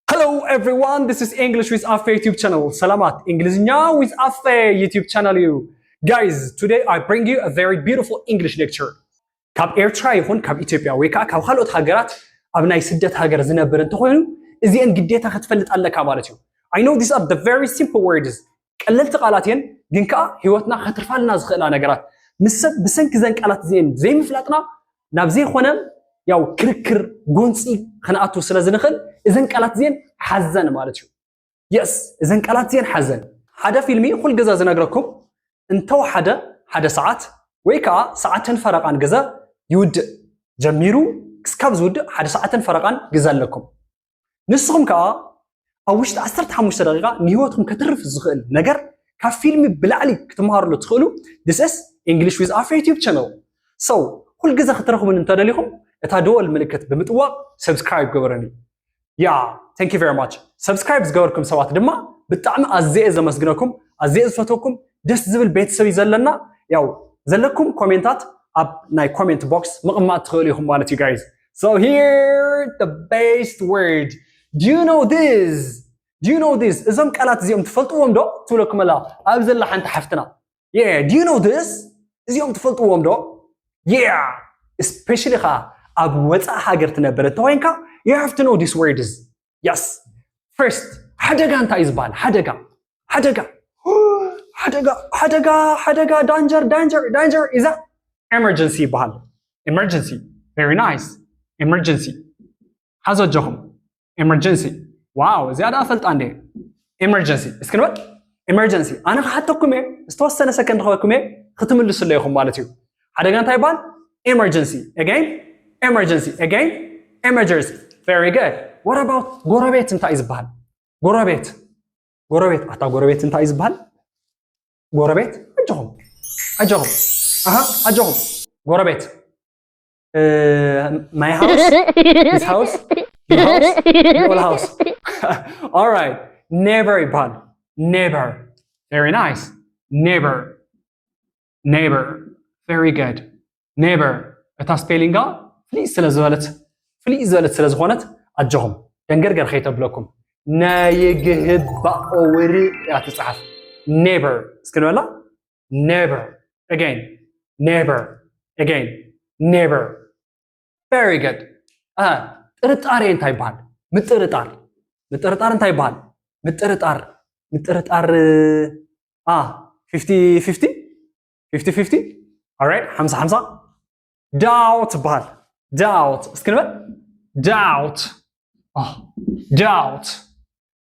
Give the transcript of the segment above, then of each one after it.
Hello everyone, this is English with Afe YouTube channel. ሰላማት፣ እንግሊዝኛ with Afe YouTube channel እዩ። Guys, today I bring you a very beautiful English lecture. ካብ ኤርትራ ይኹን ካብ ኢትዮጵያ ወይ ከዓ ካብ ካልኦት ሃገራት ኣብ ናይ ስደት ሃገር ዝነብር እንተኾይኑ እዚአን ግዴታ ክትፈልጥ ኣለካ ማለት እዩ። I know these are the very simple words. ቀለልቲ ቃላት እየን፣ ግን ከዓ ህይወትና ከትርፋልና ዝኽእላ ነገራት። ምስ ሰብ ብሰንኪ ዘን ቃላት እዚአን ዘይምፍላጥና ናብ ዘይኮነ ያው ክርክር ጎንፂ ከነኣቱ ስለ ዝንኽእል እዘን ቃላት እዚአን ሓዘን ማለት እዩ። Yes፣ እዘን ቃላት እዚአን ሓዘን። ሓደ ፊልሚ ኩል ግዘ ዝነግረኩም እንተወሓደ ሓደ ሰዓት ወይ ከዓ ሰዓትን ፈረቓን ግዘ ይውድእ። ጀሚሩ ክስካብ ዝውድእ ሓደ ሰዓትን ፈረቓን ግዘ ኣለኩም። ንስኹም ከዓ ኣብ ውሽጢ ዓሰርተ ሓሙሽተ ደቂቃ ንህይወትኩም ከትርፍ ዝኽእል ነገር ካብ ፊልሚ ብላዕሊ ክትመሃርሉ ትኽእሉ። This is English with Afe YouTube channel. So ኩል ግዘ ክትረኽቡን እንተደሊኹም እታ ደወል ምልክት ብምጥዋቕ subscribe ግበረኒ። Yeah, thank you very much. Subscribe ዝገበርኩም ሰባት ድማ ብጣዕሚ ኣዝየ ዘመስግነኩም፣ ኣዝየ ዝፈተኩም፣ ደስ ዝብል ቤተሰብ እዩ ዘለና። ያው ዘለኩም ኮሜንታት ኣብ ናይ comment box ምቕማጥ ትኽእሉ ኢኹም ማለት እዩ guys. So here the best word. Do you know this? Do you know this? እዞም ቃላት እዚኦም ትፈልጥዎም ዶ? ትብለኩም ኣላ ኣብ ዘላ ሓንቲ ሓፍትና። Yeah, do you know this? እዚኦም ትፈልጥዎም ዶ? Yeah, especially ኻ ኣብ ወፃእ ሃገር ትነብር እንተኮይንካ you have to know these words. Yes. First, ሓደጋ እንታይ እዩ ዝበሃል? ሓደጋ ሓደጋ ሓደጋ ሓደጋ ሓደጋ danger danger danger is emergency ይበሃል። Emergency. Very nice. Emergency. ሓዞ ኣጆኹም። Emergency. Wow፣ እዚኣ ደኣ ፈልጣ እንዴ? Emergency እስኪ ንበል። Emergency ኣነ ክሓተኩም እየ፣ ዝተወሰነ ሰከንድ ክበኩም እየ፣ ክትምልስለ ኢኹም ማለት እዩ። ሓደጋ እንታይ ይበሃል? Emergency. Again, emergency. Again, emergency. Very good. What about ጎረቤት እንታይ እዩ ዝበሃል? ጎረቤት ጎረቤት ኣታ ጎረቤት እንታይ እዩ ዝበሃል? ጎረቤት ኣጆኹም ኣጆኹም ኣሃ ኣጆኹም ጎረቤት my house, his house, your house, your old house. All right. Neighbor ይበሃል። Neighbor. Very nice. Neighbor. Neighbor. Very good. Neighbor እታ ስፔሊንጋ ፍልይ ስለ ዝበለት ፍልይ ዝበለት ስለ ዝኾነት ኣጆኹም ደንገርገር ከይተብለኩም። ነይግህባኦ ውሪ እያ ትፅሓፍ። Neighbor እስኪ ንበላ። Neighbor. Again. Neighbor. Again. Neighbor. Very good. ጥርጣሬ እንታይ ይበሃል? ምጥርጣር። ምጥርጣር እንታይ ይበሃል? ምጥርጣር ምጥርጣር። Fifty fifty? Fifty fifty? All right. ሓምሳ ሓምሳ። Doubt ይበሃል። Doubt እስኪ ንበል። Doubt. Doubt.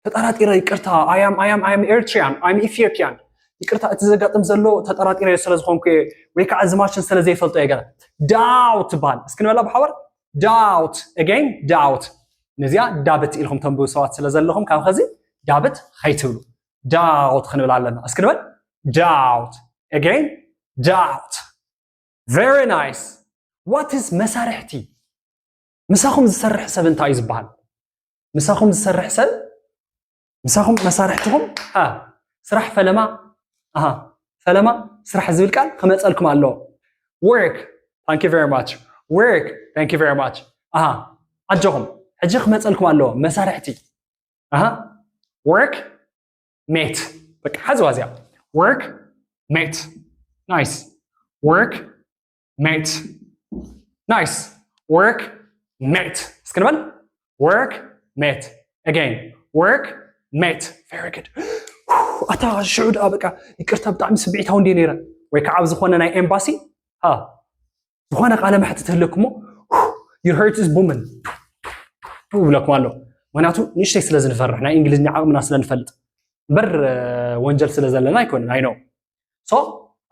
ተጠራጢረ፣ ይቅርታ። I am I am I am Eritrean, I am Ethiopian. ይቅርታ፣ እቲ ዘጋጥም ዘሎ ተጠራጢረ ስለ ዝኾንኩ ወይ ከዓ እዚ ማሽን ስለ ዘይፈልጦ እየ ገለ። Doubt ይበሃል። እስኪ ንበላ ብሓባር። Doubt. Again, doubt. ነዚኣ ዳብት ኢልኩም ተንብቡ ሰባት ስለ ዘለኹም ካብ ኸዚ ዳብት ኸይትብሉ። Doubt ክንብል ኣለና። እስኪ ንበል። Doubt. Again, doubt. Very nice. What is መሳርሕቲ? ምሳኹም ዝሰርሕ ሰብ እንታይ እዩ ዝበሃል? ምሳኹም ዝሰርሕ ሰብ ምሳኹም መሳርሕትኹም ስራሕ ፈለማ ኣሃ ፈለማ ስራሕ ዝብል ቃል ክመፀልኩም ኣለዎ። Work. Thank you very much. Work. Thank you very much. ኣሃ ኣጆኹም ሕጂ ክመፀልኩም ኣለዎ መሳርሕቲ። ኣሃ work mate. በቃ ሓዝዋ እዚኣ። Work mate. Nice. Work mate. Nice. Work mate. እስኪ ንበል። Work mate. Again. Work mate. Very good. ኣታ ሽዑ ደኣ በቃ ይቅርታ ብጣዕሚ ስምዒታዊ እንደ ነይረ ወይ ከዓ ኣብ ዝኾነ ናይ ኤምባሲ ዝኾነ ቃለ መሕትት ህለኩሞ your heart is booming ይብለኩም ኣሎ። ምክንያቱ ንእሽተይ ስለ ዝንፈርሕ ናይ እንግሊዝኛ ዓቕምና ስለ ንፈልጥ እምበር ወንጀል ስለ ዘለና ኣይኮንን። I know. So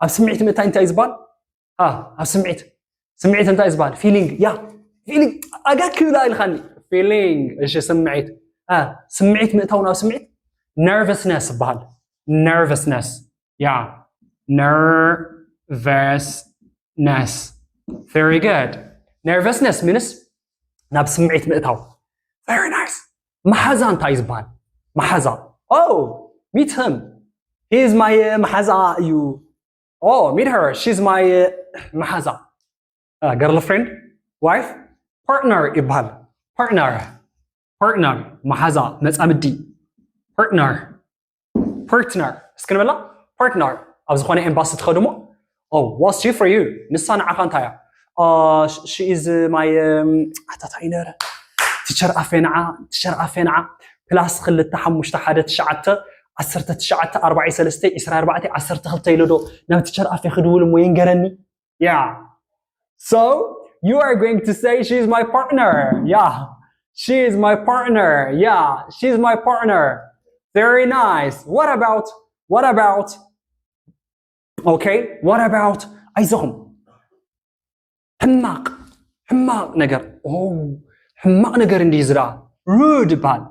ኣብ ስምዒት ምእታይ እንታይ እዩ ዝበሃል? ኣብ ስምዒት ስምዒት እንታይ እዩ ዝበሃል? Feeling. Yeah, feeling. ኣጋ ክብላ ኢልካኒ። Feeling. እሺ ስምዒት ስምዒት ምእታው ናብ ስምዒት nervousness ይበሃል። Nervousness. Yeah. Nervousness. Very good. Nervousness means ናብ ስምዒት ምእታው። Very nice. መሓዛ እንታይ እዩ ዝበሃል? መሓዛ. Oh, meet him. He is my መሓዛ እዩ። Oh, meet her. She's my መሓዛ. Girlfriend, wife, partner ይበሃል። Partner. partner፣ መሓዛ፣ መጻምዲ። Partner፣ partner እስኪ ንበላ። Partner ኣብ ዝኾነ ኤምባሲ ትኸዱ እሞ፣ oh, what's she for you? ንሳ ንዓኻ እንታይ እያ? Uh, she is my, um, ኣታ እንታይ ነረ? ቲቸር ኣፌ ንዓ፣ ቲቸር ኣፌ ንዓ። ፕላስ ክልተ ሓሙሽተ ሓደ ትሽዓተ ዓሰርተ ትሽዓተ ኣርባዕተ ሰለስተ ዒስራ ኣርባዕተ ዓሰርተ ክልተ ኢሉ ዶ ናብ ቲቸር ኣፌ ክድውል እሞ ይንገረኒ? Yeah. So you are going to say, "She is my partner." Yeah. She is my partner. Yeah. She is my partner. Very nice. What about, what about? Okay. What about? ኣይዞኹም። ሕማቕ፣ ሕማቕ ነገር። Oh, ሕማቕ ነገር እንዲህ ዝራ። Rude ይበሃል።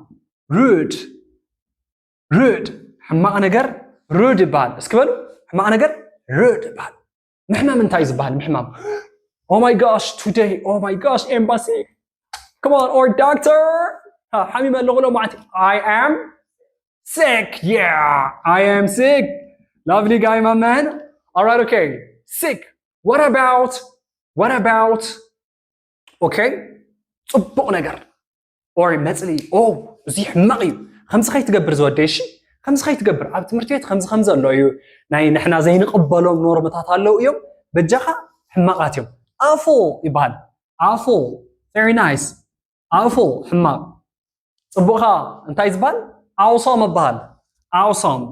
Rude። Rude። ሕማቕ ነገር rude ይበሃል። እስኪ በሉ። ሕማቕ ነገር rude ይበሃል። ምሕማም እንታይ እዩ ዝበሃል? ምሕማም። Oh my gosh, today, oh my gosh, ኤምባሲ። Come on, or doctor. ሓሚመ ኣለኹ ሎ ማለት። I am sick. Yeah, I am sick. Lovely guy, my man. All right, okay. Sick. What about? What about? Okay. ጽቡቕ ነገር። Or መጽሊ። Oh, እዚ ሕማቕ እዩ። ከምዚ ከይትገብር ዝወደይ፣ እሺ? ከምዚ ከይትገብር። ኣብ ትምህርቲ ቤት ከምዚ ከምዚ ኣሎ እዩ። ናይ ንሕና ዘይንቕበሎም ኖርምታት ኣለዉ እዮም። በጃኻ፣ ሕማቓት እዮም። Awful ይበሃል። Awful። Very nice። Awful፣ ሕማቕ። ጽቡቕኻ እንታይ ዝበሃል? Awesome ይበሃል። Awesome።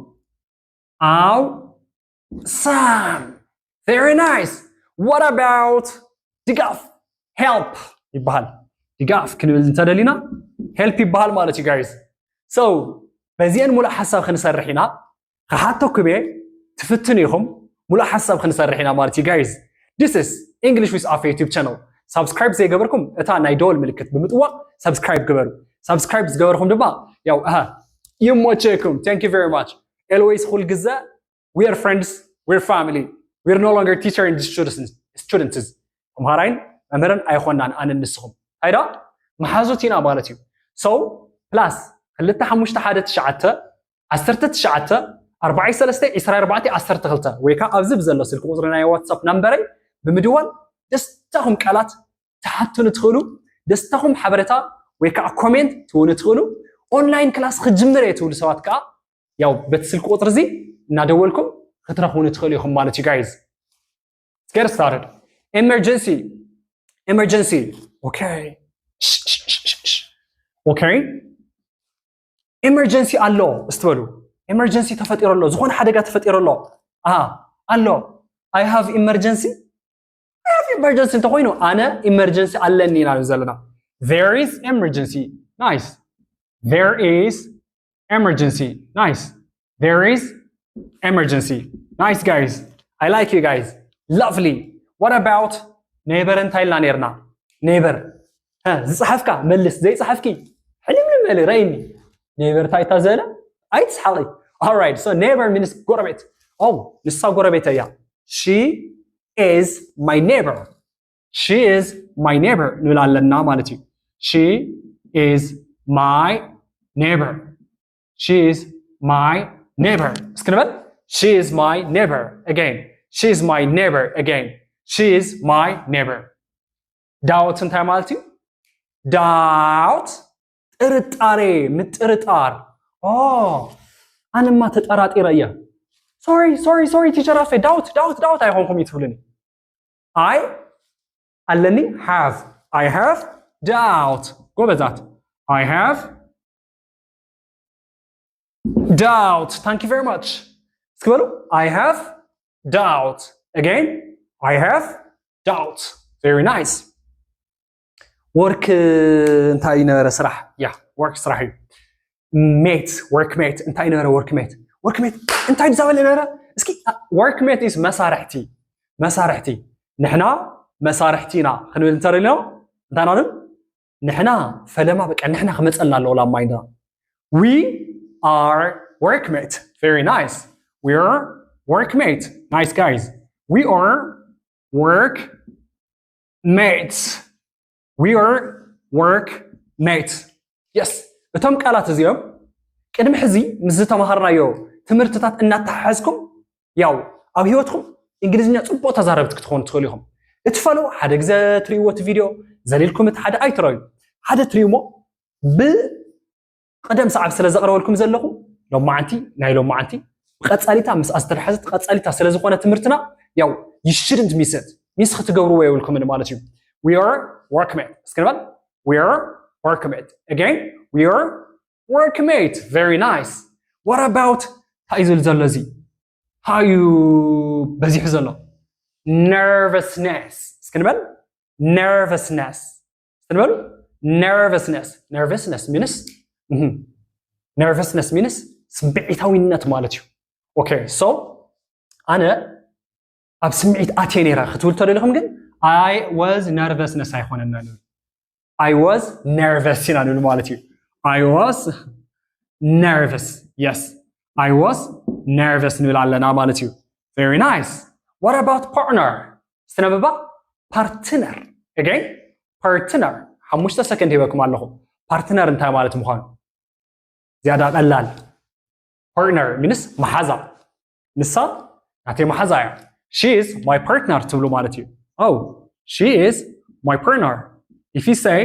Awesome። Very nice። What about ድጋፍ? Help ይበሃል። ድጋፍ ክንብል እንተደሊና፣ help ይበሃል ማለት እዩ፣ guys። So በዚአን ሙሉእ ሓሳብ ክንሰርሕ ኢና። ክሓተኩም እየ፣ ትፍትኑ ኢኹም። ሙሉእ ሓሳብ ክንሰርሕ ኢና ማለት እዩ፣ guys። This is English with ኣፌ YouTube channel። ሳብስክራይብ ዘይገበርኩም እታ ናይ ደወል ምልክት ብምጥዋቕ ሳብስክራይብ ግበሩ። ሳብስክራይብ ዝገበርኩም ድማ፣ ያው፣ ኣሃ፣ ይሞቸኩም። Thank you very much። Always፣ ኩል ግዘ፣ we are friends, we're family, we're no longer teacher and students, students። ተምሃራይን መምህርን ኣይኾናን ኣነን ንስኹም። እንታይ ደኣ? መሓዙት ኢና ማለት እዩ። So፣ ፕላስ ክልተ ሓሙሽተ ሓደ ትሽዓተ ዓሰርተ ትሽዓተ ኣርባዕተ ሰለስተ ዒስራ ኣርባዕተ ዓሰርተ ክልተ ወይ ከዓ ኣብዚ ብዘሎ ስልኪ ቁፅሪ ናይ ዋትሳፕ ናምበረይ ብምድዋል ደስታኹም ቃላት ትሓቱኒ ትኽእሉ። ደስታኹም ሓበሬታ ወይ ከዓ ኮሜንት ትህቡኒ ትኽእሉ። ኦንላይን ክላስ ክጅምር እየ ትብሉ ሰባት ከዓ ያው በቲ ስልኪ ቁፅሪ እዚ እናደወልኩም ክትረኽቡኒ ትኽእሉ ኢኹም ማለት እዩ፣ guys። Let's get started. Emergency. Emergency. Okay. ሽ፣ ሽ፣ ሽ፣ ሽ፣ ሽ። Okay. Emergency ኣሎ እስትበሉ። Emergency ተፈጢሩ ኣሎ። ዝኾነ ሓደጋ ተፈጢሩ ኣሎ። ኣሃ፣ ኣሎ። I have emergency። I have emergency እንተኾይኑ፣ ኣነ emergency ኣለኒ ኢና ንብል ዘለና። There is emergency. Nice. There is emergency. Nice. There is emergency. Nice, guys. I like you guys. Lovely. What about neighbor? እንታይ ኢልና ነይርና? Neighbor. ሀ፣ ዝጸሓፍካ መልስ፣ ዘይጸሓፍኪ ሕልምልም በሊ፣ ረይኒ። Neighbor እንታይ እታ ዘለ? ኣይትስሓቂ። All right, so neighbor means ጎረቤት። Oh, ንሳ ጎረቤት እያ። She is my neighbor. She is my neighbor ንብል ኣለና ማለት እዩ። She is my neighbor. She is my neighbor. እስኪ ንበል። She is my neighbor. Again. She is my neighbor. Again. She is my neighbor. Doubt እንታይ ማለት እዩ? Doubt ጥርጣሬ፣ ምጥርጣር። ኦ፣ ኣነማ ተጠራጢረ እየ። Sorry, sorry, sorry, teacher ኣፌ፣ doubt, doubt, doubt ኣይኮንኩም እዩ ትብሉኒ። I ኣለኒ፣ have። I have doubt። ጎበዛት። I have doubt. Thank you very much። እስኪ በሉ። I have doubt. Again, I have doubt. Very nice. Work እንታይ ነበረ? ስራሕ። ያ፣ work ስራሕ እዩ። Mate፣ work mate እንታይ ነበረ? Work mate። Work mate እንታይ ድዛበለ ነበረ? እስኪ፣ work mate is መሳርሕቲ። መሳርሕቲ። ንሕና መሳርሕቲ ኢና ክንብል እንተደሊና፣ እንታይ ኢና ንብል? ንሕና ፈለማ፣ በቃ፣ ንሕና ክመጸልና ኣለዎ ላብ ማይንድና። We are workmate. Very nice. We are workmate. Nice, guys. We are work mates. We are work mates. Yes. እቶም ቃላት እዚኦም ቅድሚ ሕዚ ምስ ዝተማሃርናዮ ትምህርትታት እናተሓሓዝኩም፣ ያው፣ ኣብ ህይወትኩም እንግሊዝኛ ጽቡቕ ተዛረብቲ ክትኾኑ ትኽእሉ ኢኹም። እትፈለዉ ሓደ ግዜ ትርእይዎ እቲ ቪድዮ፣ ዘሊልኩም እቲ ሓደ ኣይትረዩ። ሓደ ትርእዩ እሞ ብቅደም ሰዓብ ስለ ዘቕረበልኩም ዘለኹ ሎማዓንቲ ናይ ሎማዓንቲ ብቐጻሊታ ምስ ዝተተሓዘት ቀጻሊታ ስለ ዝኾነ ትምህርትና ያው you shouldn't miss it ሚስ ክትገብርዎ የብልኩምን ማለት እዩ። We are workmate እስኪ ንበል። We are workmate again. We are workmate. Very nice. What about እንታይ እዩ ዝብል ዘሎ እዚ? እንታይ እዩ በዚሑ ዘሎ? Nervousness እስኪ ንበል። Nervousness እስኪ ንበሉ። Nervousness nervousness means nervousness means ስምዒታዊነት ማለት እዩ። Okay, so ኣነ ኣብ ስምዒት ኣትየ ነይረ ክትብሉ ተደሊኹም ግን I was nervousness ኣይኮነን ኢና ንብል። I was nervous ኢና ንብል ማለት እዩ። I was nervous. Yes, I was nervous ንብል ኣለና ማለት እዩ። Very nice. What about partner? እስቲ ነብባ። Partner. Again, partner. ሓሙሽተ ሰከንድ ሂበኩም ኣለኹ። Partner እንታይ ማለት ምዃኑ ዝያዳ ቀላል። Partner means መሓዛ። ንሳ ናተይ መሓዛ እያ። She is my partner ትብሉ ማለት እዩ። Oh, she is my partner. If you say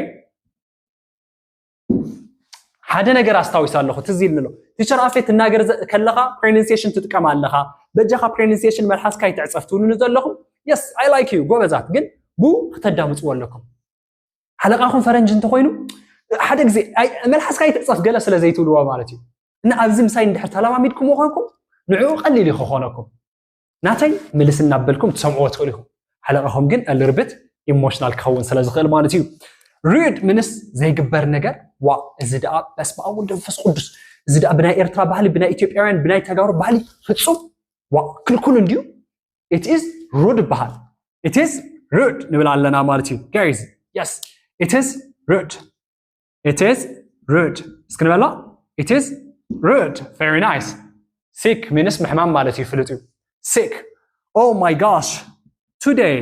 ሓደ ነገር ኣስታዊስ ኣለኹ ትዝ ኢልኒ ኣሎ። ቲቸር ኣፌ ትናገር ከለኻ pronunciation ትጥቀም ኣለኻ፣ በጃኻ pronunciation መልሓስካ ይትዕፀፍ ትብሉኒ ዘለኹም። Yes, I like you ጎበዛት፣ ግን ብኡ ክተዳምፅዎ ኣለኩም። ሓለቃኹም ፈረንጂ እንተኾይኑ ሓደ ግዜ መልሓስካ ይትዕፀፍ ገለ ስለ ዘይትብልዎ ማለት እዩ። እና ኣብዚ ምሳይ እንድሕር ተለማሚድኩምዎ ኮንኩም ንዕኡ ቀሊል እዩ ክኾነኩም። ናተይ ምልስ እናበልኩም ትሰምዕዎ ትኽእሉ ኢኹም። ሓለቃኹም ግን a little bit emotional ክኸውን ስለ ዝኽእል ማለት እዩ። Rude means ዘይግበር ነገር። ዋ እዚ ደኣ በስመ ኣብ ወወልድ ወመንፈስ ቅዱስ፣ እዚ ደኣ ብናይ ኤርትራ ባህሊ፣ ብናይ ኢትዮጵያውያን፣ ብናይ ተጋሩ ባህሊ ፍጹም ዋ ክልኩል እንድዩ። It is rude ይበሃል። It is rude ንብል ኣለና ማለት እዩ guys. Yes, it is rude. It is rude እስኪ ንበሎ። It is rude. Very nice. Sick means ምሕማም ማለት እዩ ፍሉጥ እዩ። Sick. Oh my gosh, today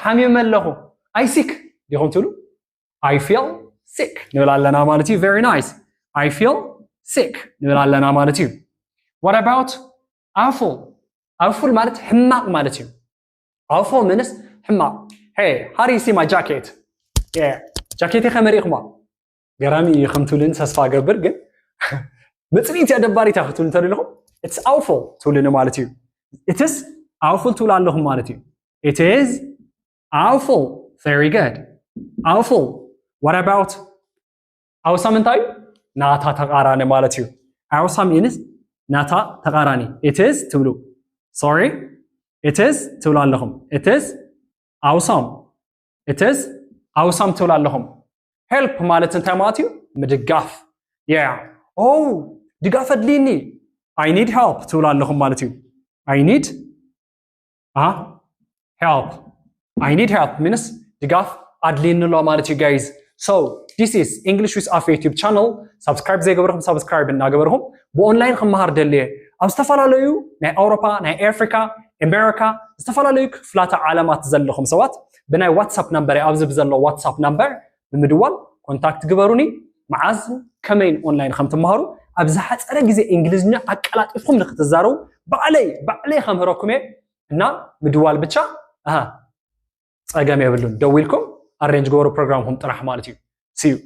ሓሚመ ኣለኹ። I sick ዲኹም ትብሉ? I feel sick ንብል ኣለና ማለት እዩ። Very nice. I feel sick ንብል ኣለና ማለት እዩ። What about awful? Awful ማለት ሕማቕ ማለት እዩ። Awful means ሕማቕ። Hey, how do you see my jacket? Yeah, ጃኬተይ ከመይ ርኢኹማ? ገራሚ እዩ ከም ትብሉኒ ተስፋ እገብር፣ ግን መጽንዒት እያ ደባሪት እያ ክትብሉ እንተደለኹም it's awful ትብሉኒ ማለት እዩ። It is awful ትብሉ ኣለኹም ማለት እዩ። It is awful. Very good. Awful. What about awesome? እንታይ እዩ? ናታ ተቃራኒ ማለት እዩ። Awesome is ናታ ተቃራኒ። It is ትብሉ። Sorry, it is ትብሉ ኣለኹም። It is awesome. It is awesome ትብሉ ኣለኹም። Help ማለት እንታይ ማለት እዩ? ምድጋፍ። Yeah. Oh, ድጋፍ ኣድልይኒ። I need help ትብሉ ኣለኹም ማለት እዩ። I need help. I need help means ድጋፍ ኣድልይኒ ኣሎ ማለት እዩ guys. So this is English with Afe YouTube channel. Subscribe ዘይገበርኩም subscribe እናገበርኩም ብኦንላይን ክመሃር ደልየ ኣብ ዝተፈላለዩ ናይ ኣውሮፓ፣ ናይ ኣፍሪካ፣ ኣሜሪካ፣ ዝተፈላለዩ ክፍላተ ዓለማት ዘለኹም ሰባት ብናይ ዋትሳፕ ነምበር ኣብዚ ብዘሎ ዋትሳፕ ነምበር ብምድዋል ኮንታክት ግበሩኒ። መዓዝ ከመይን ኦንላይን ከም ትመሃሩ ኣብ ዝሓፀረ ግዜ እንግሊዝኛ ኣቀላጢፍኩም ንክትዛረቡ ባዕለይ ባዕለይ ከምህረኩም እየ። እና ምድዋል ብቻ። ኣሃ፣ ፀገም የብሉን። ደዊልኩም ኣሬንጅ ግበሩ ፕሮግራምኩም ጥራሕ ማለት እዩ። See you.